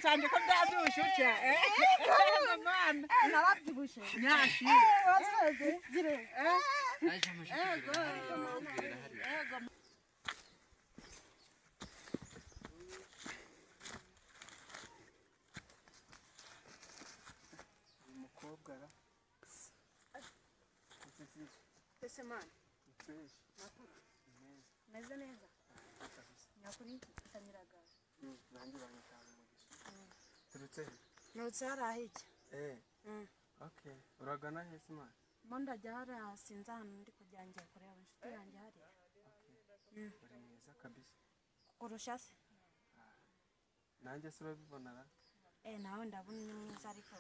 Cyane ko byabyushe eh mama narabyibushe nyashi wasoze zire ego umukobwa ra ese man meze neza nyakuri kanyiraga nanjye banyita umugisha turutse nurutse harahijya okay uragana he se man mo ndajya hariya sinzi ahantu ndi kujya ngiye kureba inshuti yanjye hariya uri mwiza kabisa kurusha se nanjye se urabibona ra nawe ndabona ni mwiza ariko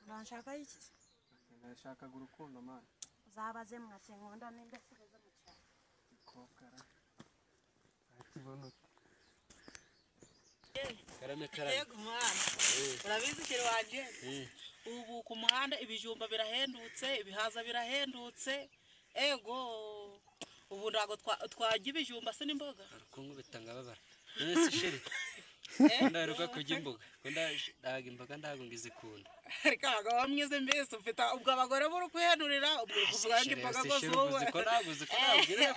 uranshaka iki se okay ndashakaga urukundo man uzabaze mwase nkunda nimba sigaze mu cyaro mukobwa ra akibona karame karame yego mwana urabizi kiri wanje ubu ku muhanda ibijumba birahendutse ibihaza birahendutse ego ubu ndago twajya ibijumba se n'imboga urukungu bitanga babara none se sheri ndaruka kurya imboga ndaga imboga ndago ngizikunda ariko abagabo bamwize mbese ufite ubwo abagore buri kwihenurira ubwo kuvuga ngo imboga ngo zuwe uziko ntabwo uziko nabwira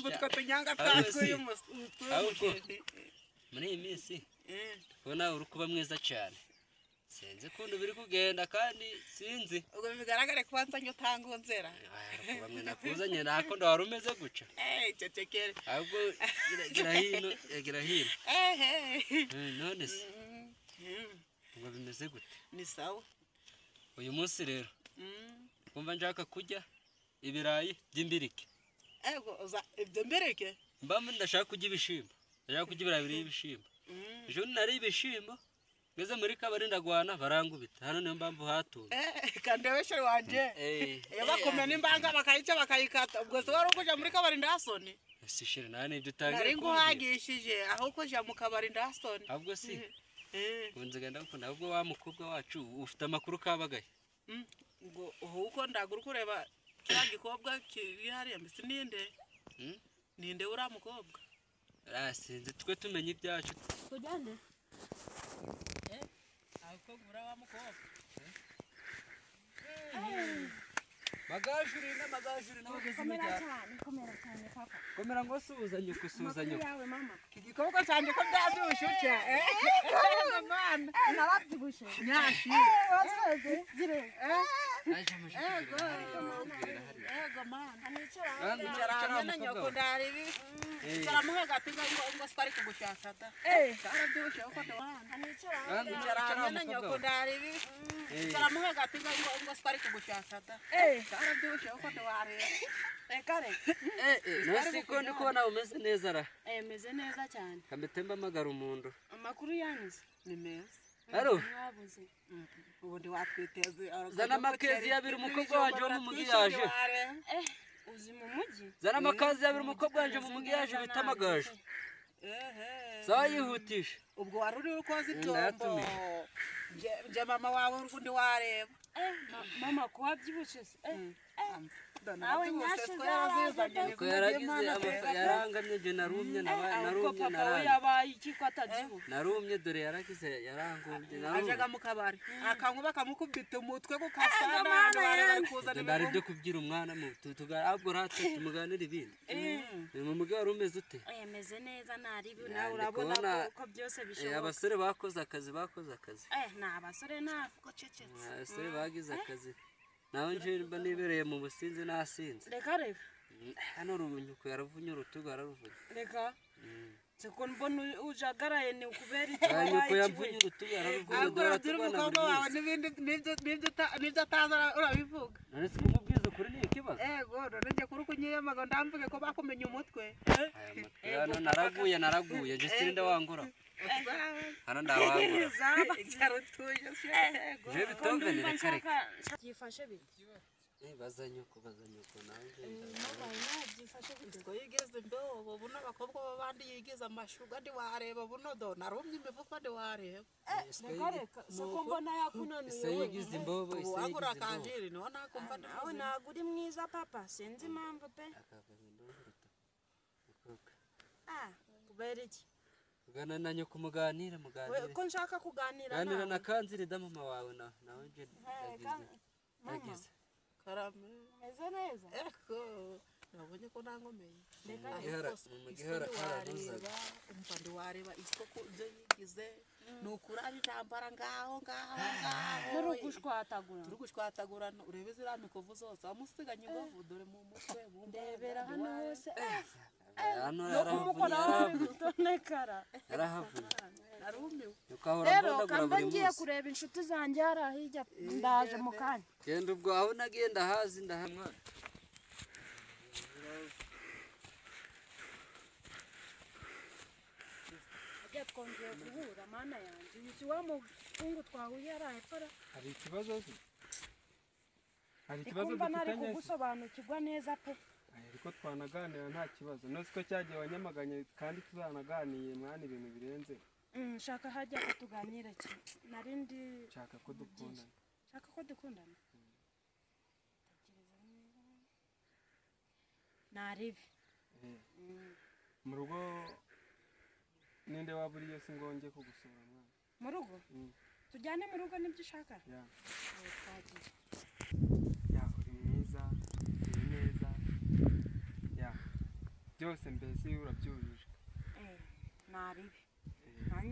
utwo tunyanga twatwuye umusheri muri iyi minsi kubona uri kuba mwiza cyane sinzi ukuntu biri kugenda kandi sinzi ubwo bigaragare ko wanzanye utangunzera nakuzanye ntako wari umeze guca cecekere ahubwo gira hino gira hino none se ubwo bimeze gute ni sawa uyu munsi rero kumva nshaka kurya ibirayi by'imbirike ego ibyo mbirike mbamba ndashaka kurya ibishimbo ndashaka kurya ibirayi biriho ibishimbo ejo nari ibishimbo ngeze muri kabari ndagwana barangubita hano niyo mpamvu hatunze kandi weshere wanje iyo bakumena imbanga bakayica bakayikata ubwo se wari ukuja muri kabari ndasoni ese shere nta n'ibyo utangira nari nguhagishije aho kuja mu kabari ndasoni ahubwo si nkunze ndakunda ahubwo wa mukobwa wacu ufite amakuru kabagaye ngo uko ndagura kureba kiriya gikobwa kiri hariya mbese ninde ninde uriya mukobwa sinzi twe tumenye ibyacu tujyane magajuri n'amagajuri n'abageze komera cyane komera cyane papa komera ngo suhuzanye usuhuzanye yawe mama iki gikobwa cyane ko byabyushe mama narabyibushe nyashi wasoze zire ego ego mama nicara hamwe na nyoko ndaribi nicara hagati ngo twari kugushaka da karabyushe uko ndabana nicara hamwe na nyoko ndaribi nicara hagati ngo twari kugushaka da karabyushe uko ndwareba reka reka nasi ko ndi kubona umeze neza ra meze neza cyane kamete mbamagara umuntu amakuru yanyuze ni meza haro mwabuze ubundi watwiteze zana amakezi yabiri umukobwa wanje wo mu mugi yaje uzi mu mugi zana amakazi yabiri umukobwa wanje mu mugi yaje bita amagaju sawa yihutisha ubwo wari uri koza ibyombo nje mama wawe urundi wareba mama ko wabyibushe se nawe nyashe ko yaragize yarangamye je narumye narumye papa we yabaye iki ko atabyibuha narumye dore yaragize yarangumbye narumye ajaga mu kabari akanywa bakamukubita umutwe gukasana bari kuzana ndari byo kubyira umwana mu ahubwo rate tumuganira ibindi mu mugi wari umeze ute meze neza nari nawe urabona ko byose bishoboka abasore bakoze akazi ni abasore ntabwo cecetse abasore bagize akazi nawe nje mba nibereye mu businzi nasinze reka reka hano runyuko yaravunye urutugu araruvunya reka seko mbona ujagaraye ni ukubera iki nyuko yamvunye urutugu yararuvunya dore umukobwa wawe n'ibindi n'ibyo atazi urabivuga none se kumubwiza ukuri ni ikibazo ego none njye kuri kunyiyamaga ndamvuge ko bakumenye umutwe hano naraguye naraguye nje sinda wangura hano ndawangura je bitombe reka reka byifashe bite baza nyoko nanjye byifashe bite ngo yigeze imbeho buno abakobwa b'abandi yigize amashuga ndi wareba buno do narumye imivuko ndi wareba reka reka seko mbona yakunanuye ese yigize imbobo ese wagura yigize imbobo kanjiri niho nakumva ndi nawe ntabwo uri mwiza papa sinzi impamvu pe kubera iki Tugana na nyoko muganire muganire. Ko nshaka kuganira nawe. Ganira nawe. Na Kanzire da mama wawe na nawe nje ndagize. Ndagize. Karame. Meze neza. Eko. Nabonye ko nangomeye. Gihara mu gihara kararuzaga. Umva ndi wareba isoko ibyo yigize. Nukura intambara ngaho ngaho ngaho. Muri gushwatagura. Turi gushwatagura urebe ziriya mikovu zose. Amusiganye ingovu dore mu mutwe ndebera hano hose. Hano No kumukora gutonekara. yarahavuye. Narumiwe. Ukahora Rero mbondagura kamba buri ngiye munsi. kureba inshuti zanjye hariya hirya ndaje mu kanya. Genda ubwo aho nagiye ndahazi ndahamwa. Ajya twongeye guhura mana yanjye. Uyu si wa muhungu twahuye hariya hepfo. Hari ikibazo se? Hari ikibazo Ndikumva ntari dufitanye se? kugusobanukirwa neza pe. Ariko twanaganira nta kibazo. None ko cyagiye wanyamaganye kandi tuzanaganiye mwana ibintu birenze. Nshaka hajya ko tuganira ki. Narindi nshaka ko dukundana. Nshaka ko dukundana. Tekereza neza. Naribi. Mu rugo ninde waburiye se ngonge kugusura mwana? Mu rugo? Tujyane mu rugo nibyo ushaka? Ya. Twagiye. Ya uri mwiza, uri neza. Ya. Byose mbese urabyujuje. Naribi.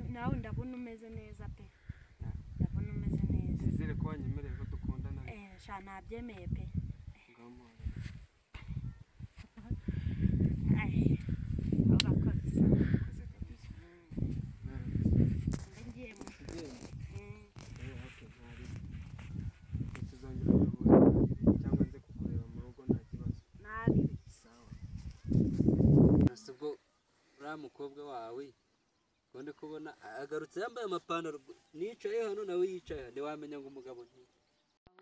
Nawe ndabona umeze neza pe. Ndabona umeze neza. Nizere ko wanyemereye ko dukundana. Sha nabyemeye pe. Ngamuhora. Urakoze. Urakoze kabisa. Ngiye mu. Okay, ntari. Tuzongera guhura cyangwa nze kukureba mu rugo nta kibazo. Nari. Sawa. Ubwo uriya mukobwa wawe ndi kubona agarutse yambaye amapantaro nicaye hano nawe yicaye ntiwamenya ngo umugabo nti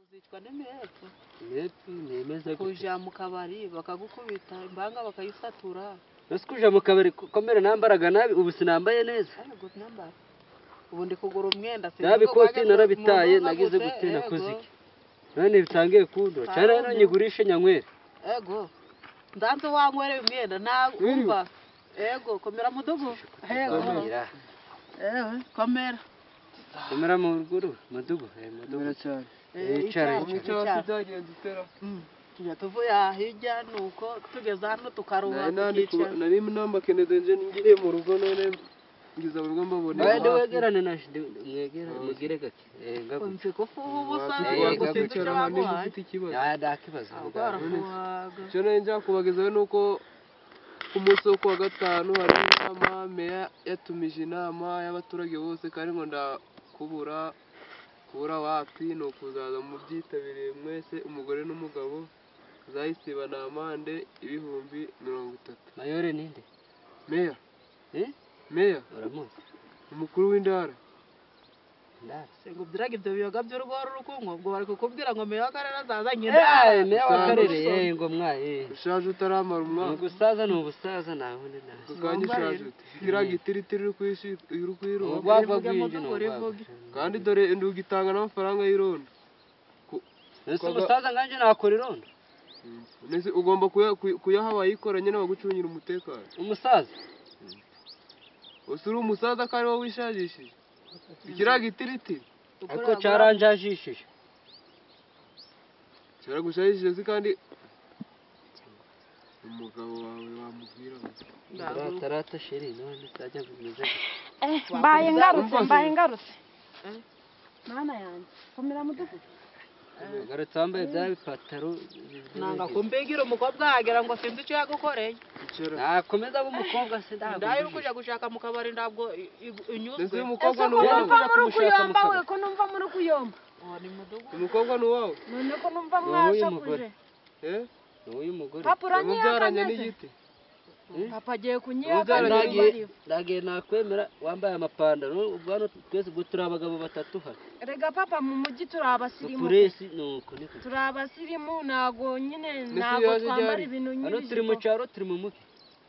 Uzicwa n'imihepfo. Imihepfo ntimeze gute? Kuja mu kabari bakagukubita imbanga bakayisatura. Ese kuja mu kabari komere nambaraga nabi ubu sinambaye neza. Yego nambara. Ubu ndi kugura umwenda nabi koti narabitaye nagize gute nakoze iki? None bitangiye kundura cyane rero nyigurishe nyanywere. Ego. Ndanze wanywere imyenda na umva. Ego komera mudugu. Ego. Komera. Komera mu ruguru mudugu. Mudugu cyane. Icara icara. Byagenze utera. Tujya tuvuye hirya nuko tugeze hano tukaruha tukicara. Nari namba Kennedy nje ngiye mu rugo none ngiza mu rugo mbabone. Wende wegerane na mwegera mugire gake. Ngago. Nzi ko ubu busa wakwicara hamwe ufite ikibazo. Ya nda kibazo. Cyo nari njya kubagezaho nuko ku munsi wo kuwa gatanu hari inama meya yatumije inama y'abaturage bose kandi ngo ndakubura kubura wapi ni ukuzaza mu byitabiriye mwese umugore n'umugabo zayisiba na amande 30,000. Mayore ninde? Meya. Meya. Uramuzi? Umukuru w'indara. Ngo byiraga ibyo biyoga by'urugo rukunywa ubwo bari kukubwira ngo meya w'akarere azaza nyine. Meya w'akarere ngo mwaye. Ushaje utaramara umwaka. Ugusaza ni ubusaza naho ni naho. Kanya ushaje ute. Kiriya gitiritiri uri kwiruha. Urwagwa rwinji ni urwagwa. Kandi dore induga itanga n'amafaranga y'irondo. Ese umusaza nganje nakora irondo? Nese ugomba kuyaha abayikora nyine bagucungira umutekano. Umusaza? Ese uri umusaza ko ari wowe wishajishije? Ikiriya gitiritiri. Ariko cyaranjajishije. Cyaragushajishije se kandi umugabo wawe wamubwira ngo tarata sheri none sajya bimeze. Mbaye ngarutse mbaye ngarutse. Mana yanjye komera mudugu. Ngarutse wambaye bya bipataro. Nanga kumbigira umukobwa wagira ngo sinzi icyo yagukoreye. Nakomeza abo umukobwa se ndago. Ndayo uri kuja gushaka mu kabari ndabwo inyuzwe. Ese umukobwa ni uwawe? Kuyomba we ko numva muri kuyomba. Umukobwa ni uwawe? None ko numva mwashakuje. Uyu mugore. Papa uranyihagaranye n'igiti. Papa agiye kunyihagaranye. Ndagiye nakwemera wambaye amapantaro ubwo hano twese ubwo turi abagabo batatu hano. Rega papa mu mujyi turi abasirimu. Puresi nuko niko. Turi abasirimu nago nyine nago twambara ibintu nyine. Hano turi mu cyaro turi mu mujyi.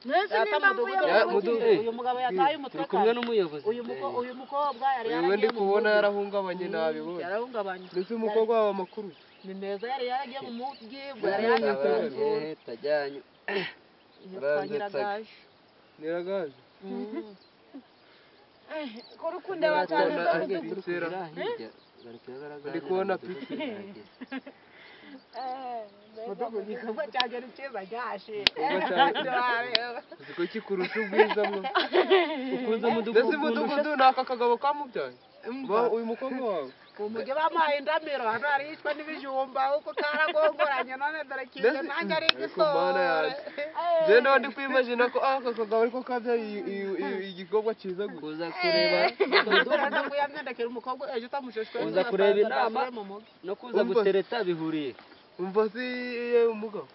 Nese nimba mvuye mu mujyi. Uyu mugabo yataye umutwe. Turi kumwe n'umuyobozi. Uyu mukobwa yari yaragiye. Uyu ndi kubona yarahungabanye nabibonye. Yarahungabanye. Ndetse umukobwa wawe amakuru. Ni meza yari yaragiye mu mujyi yari yaragiye. Tajyanyu. Niragaje. Niragaje. Kuri kundeba cyane mudugudu. Ndi kubona piki. Mudugudu igikorwa cyanjye ni cyiza ryashe. Uziko kikurusha ubwiza mwo. Ukunze mudugudu. Mbese mudugudu ni aka kagabo kamubyaye? Uyu mukobwa wawe. Umuge bamuhaye indamiro hano harishwa n'ibijumba uko karagongoranye none dore kize nanjye ari igisore. Njye nawe ndi kwimagina ko aka kagabo ariko kabyaye igikorwa cyiza gusa. Kuza kureba ndakuyamyandakira umukobwa ejo utamushoshwe. Kuza kureba inama no kuza gutereta bihuriye. Umva si umugabo.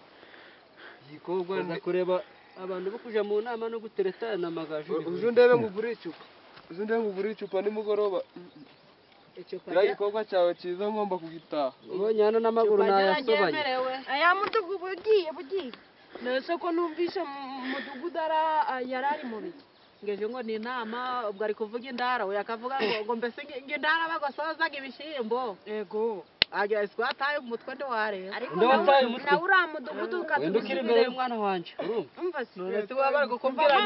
Igikorwa kuza kureba abantu bo kuja mu nama no gutereta namagaju. Uzu ndebe ngugure icupa. Uzu ndebe ngugure icupa nimugoroba. Kiriya gikorwa cyawe cyiza ngomba kugitaha. Ubonye hano n'amaguru nayasobanye. Aya mudugudu bugiye bugiye. Nese ko numvise mudugudu yari ari mu biki. Ngeje ngo ni inama ubwo ari kuvuga indara we akavuga ngo mbese ngo indara bagosozaga ibishyimbo. Yego. Agira twataye umutwe ndi wareba. Ariko Wenda wataye umutwe. nawe uriya mudugudu Wenda ukiri imbere y'umwana wanje. Urumva? Umva si. None se waba bari kukubwira